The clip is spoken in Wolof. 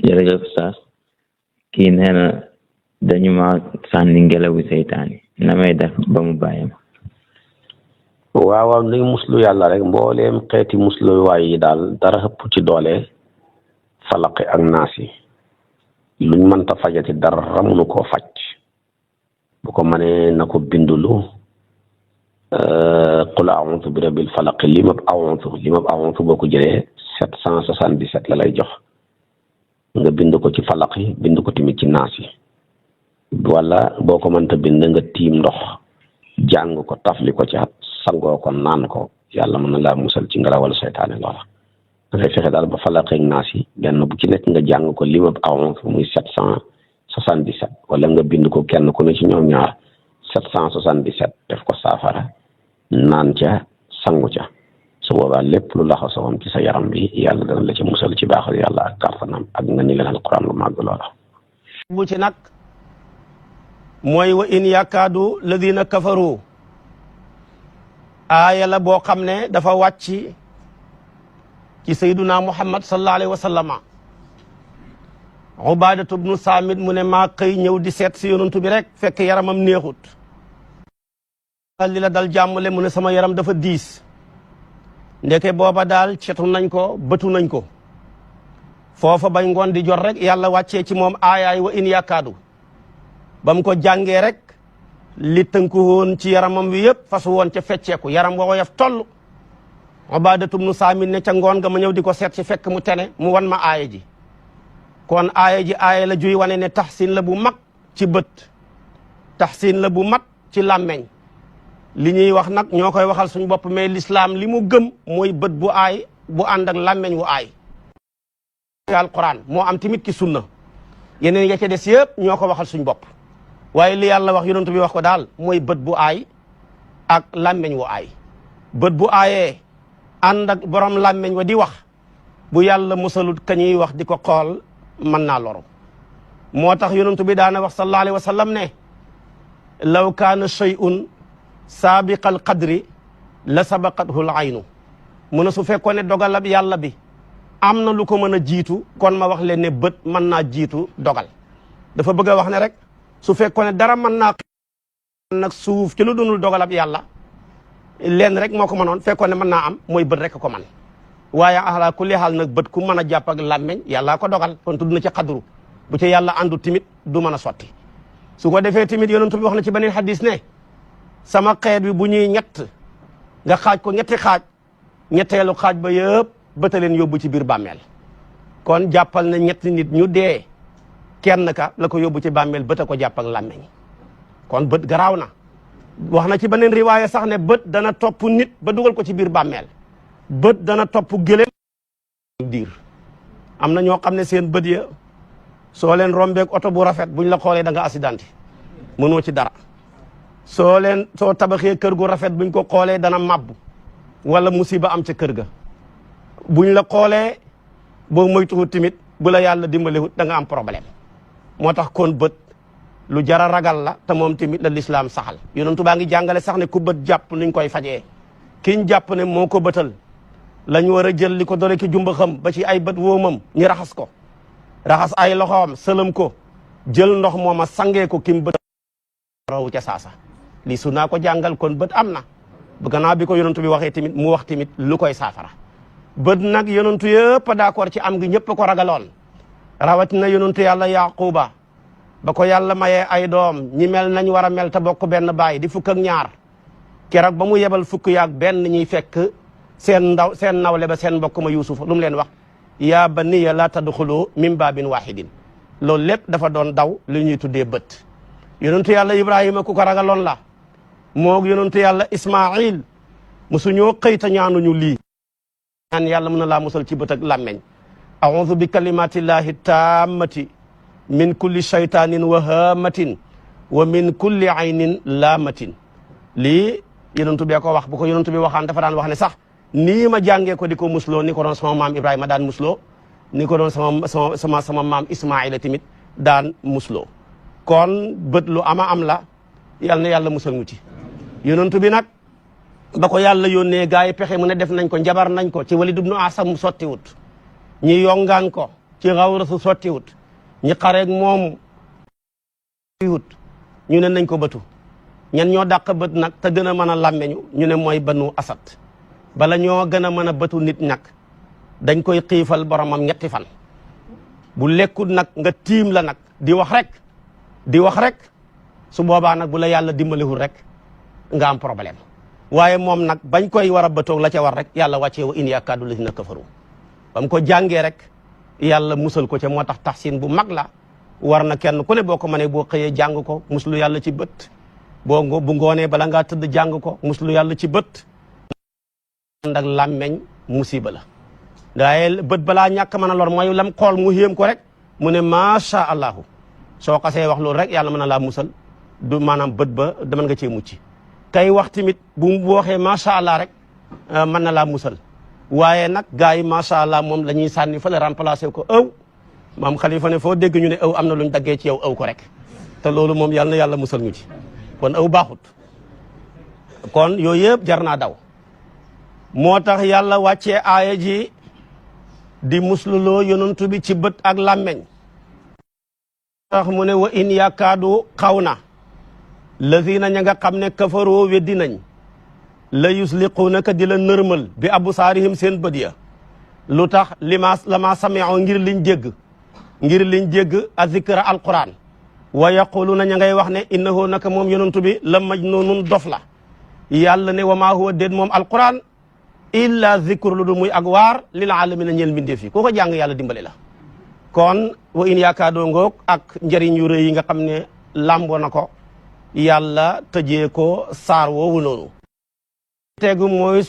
jërëjëf Oustaz kii nee na dañu ma sànni ngelawu seytaane na may def ba mu bàyyi ma. waaw nuy muslu yàlla rek mbooleem xeeti musluwaay yi daal dara ëpp ci doole falaqi ak naas yi luñ mënta fajati dara mënu koo faj bu ko mënee na ko bindulu qul a'udhu bi rabbil falaq limab a'udhu boo ko jëlee 777 la lay jox nga bind ko ci falaq yi bind ko tamit ci naas yi wala boo ko mënta bind nga tiim ndox jàng ko tafli ko ci at sangoo ko naan ko yàlla mën na laa musal ci ngelawal seytaane loola da ngay fexe daal ba falaq ak naas yi benn bu ci nekk nga jàng ko limab a'udhu muy 777 wala nga bind ko kenn ku ne ci ñoom ñaar 777 def ko saafara naan ca sangu ca su boobaa lépp lu laxaso woon ci sa yaram bi yàlla dana la ci musal ci baaxal yàlla ak kàttanam ak nga ni leen alquran lu màgg loola bu ci nag mooy wa in yakaadu ladina kafaru aaya la boo xam ne dafa wàcc ci sayduna muhammad sallallahu alayhi wa sallama Ubaadatu bnu Saamit mu ne maa xëy ñëw di seet si yonantu bi rek fekk yaramam neexut li la dal jàmmale mu ne sama yaram dafa diis ndeke booba daal cetu nañ ko bëtu nañ ko foofa bañ ngoon di jot rek yàlla wàccee ci moom aayaay wa in yakaadu ba mu ko jàngee rek li tënku woon ci yaramam wi yëpp fasu woon ca fecceeku yaram wa woyof toll Ubaadatu bnu Saamit ne ca ngoon nga ma ñëw di ko seet si fekk mu tene mu wan ma aaya ji kon aaya ji aaya la juy wane ne taxsin la bu mag ci bët taxsin la bu mag ci làmmeñ li ñuy wax nag ñoo koy waxal suñu bopp mais l'islam li mu gëm mooy bët bu aay bu ànd ak làmmeñ wu aay alquran moo am tamit ci sunna yeneen ya ca des yëpp ñoo ko waxal suñu bopp waaye li yàlla wax yonent bi wax ko daal mooy bët bu aay ak làmmeñ wu aay bët bu aayee ànd ak borom làmmeñ wa di wax bu yàlla musalut ka ñuy wax di ko xool mën naa loru moo tax yonent bi daana wax sallallahu alayhi wa sallam ne law kaana shay'un saabiqal qadri la sabaqathu al aynu mu ne su fekkoon ne dogalab yàlla bi am na lu ko mën a jiitu kon ma wax leen ne bët mën naa jiitu dogal dafa bëgg a wax ne rek su fekkoon ne dara mën naa nag suuf ci lu dunul dogalab yàlla leen rek moo ko mënoon fekkoon ne mën naa am mooy bët rek ko man waaye ala kulli xaal nag bët ku mën a jàpp ak làmmeñ yàlla ko dogal kon tudd na ci xadru bu ci yàlla àndu timit du mën a sotti su ko defee timit yonent bi wax na ci beneen xadis ne sama xeet bi bu ñuy ñett nga xaaj ko ñetti xaaj ñetteelu xaaj ba yëpp bëta leen yóbbu ci biir bàmmeel kon jàppal na ñetti nit ñu dee kenn ka la ko yóbbu ci bàmmeel bëta ko jàpp ak làmmeñ kon bët garaaw na wax na ci beneen riwaaya sax ne bët dana topp nit ba dugal ko ci biir bàmmeel bët dana topp gëléem diir am na ñoo xam ne seen bët ya soo leen rombeeg oto bu rafet buñ la xoolee da nga accidenté mënoo ci dara soo tabaxee kër gu rafet buñ ko xoolee dana mabbu wala musiba am ca kër ga buñ la xoolee boo moytuwut tamit bu la yàlla dimbalewut da nga am problème moo tax kon bët lu jara ragal la te moom tamit la lislaam saxal yonentu baa ngi jàngale sax ne ku bët jàpp nuñ koy fajee kiñ jàpp ne moo ko bëtal lañ war a jël li ko dore ki jumba xam ba ci ay bët woomam ñi raxas ko raxas ay loxoom sëlëm ko jël ndox mooma sangee ko kim bët rawu ca saasa lii su naa ko jàngal kon bët am na bu gannaaw bi ko yonentu bi waxee tamit mu wax tamit lu koy saafara bët nag yonentu yëpp d'accord ci am gi ñëpp ko ragaloon rawatina yonentu yàlla yaquba ba ko yàlla mayee ay doom ñi mel nañ war a mel te bokk benn baay di fukk ak ñaar keroog ba mu yebal fukk yaag benn ñuy fekk seen nawle ba seen mbokk ma Yuusuf lu mu leen wax yaa baniya la tadxulu min baabin waahidin loolu lépp dafa doon daw li ñuy tuddee bët yonentu yàlla Ibrahima ku ko ragaloon la moog yonentu yàlla Ismaayil musuñoo xëyta ñaanuñu lii ñaan yàlla mën na laa musal ci bët ak làmmeñ a'uudu bi kalimatillahi tammati min kulli shaytanin wa hamatin wa min kulli aynin laamatin lii yonentu bee ko wax bu ko yonentu bi waxaan dafa daan wax ne sax nii ma jàngee ko di ko musloo ni ko doon sama maam Ibrahima daan musloo ni ko doon sama maam Ismaayila tamit daan musloo kon bët lu ama am la yal na yàlla musal mu ci yonentu bi nag ba ko yàlla yónnee gaa yi pexe mu ne def nañ ko njabar nañ ko ci Walid ibn Asam mu sottiwut ñi yongaan ko ci xawra su sottiwut ñi xareeg moom wut ñu ne nañ ko bëtu ñan ñoo dàq bët nag te gën a mën a làmmeñu ñu ne mooy banu asad bala ñoo gën a mën a bëtu nit nag dañ koy xiifal boromam 3 fan bu lekkul nag nga tiim la nag di wax rek su boobaa nag bu la yàlla dimbalewul rek nga am problème waaye moom nag bañ koy war a bëtoog la ca war rek yàlla wàccee wa in yakaadu lazina kafaru ba mu ko jàngee rek yàlla musal ko ca moo tax taxsin bu mag la war na kenn ku ne boo ko mënee boo xëyee jàng ko muslu yàlla ci bët bu ngoonee bala ngaa tëdd jàng ko muslu yàlla ci bët ndak làmmeñ musiba la waaye bët balaa ñàkk mën a lor mooy lam xool mu yéem ko rek mu ne macha allahu soo xasee wax loolu rek yàlla mën na laa musal du maanaam bët ba mën nga cee mucc kay wax tamit bu waxee macha allah rek mën na laa musal waaye nag gars yi macha allah moom la ñuy sànni fa la remplacé ko ëw maam xalifa ne foo dégg ñu ne ëw am na luñ daggee ci yow ëw ko rek te loolu moom yàlla na yàlla musal ñu ci kon ëw baaxut kon yooyu yëpp jar naa daw moo tax yàlla wàccee aaya ji di musluloo yonantu bi ci bët ak làmmeñ tax mu ne wa in yakaadu xaw na lazina ña nga xam ne kafaroo weddi nañ la yusliquunaka di la nërmal bi absaarihim seen bët ya lu tax lama sami'u ngir liñ dégg a zikra alquran wa yaquluna ña ngay wax ne innahu naka moom yonantu bi la majnunun dof la yàlla ne wa maa huwa déet moom alquran illa zikru lu du muy ak waar lil alamina ñeel mbindeef yi ku ko jàng yàlla dimbale la kon wa in yaakaadoo ngoog ak njëriñ yu rëy yi nga xam ne làmboo na ko yàlla tëjee ko saar woowu noonu tegu mooy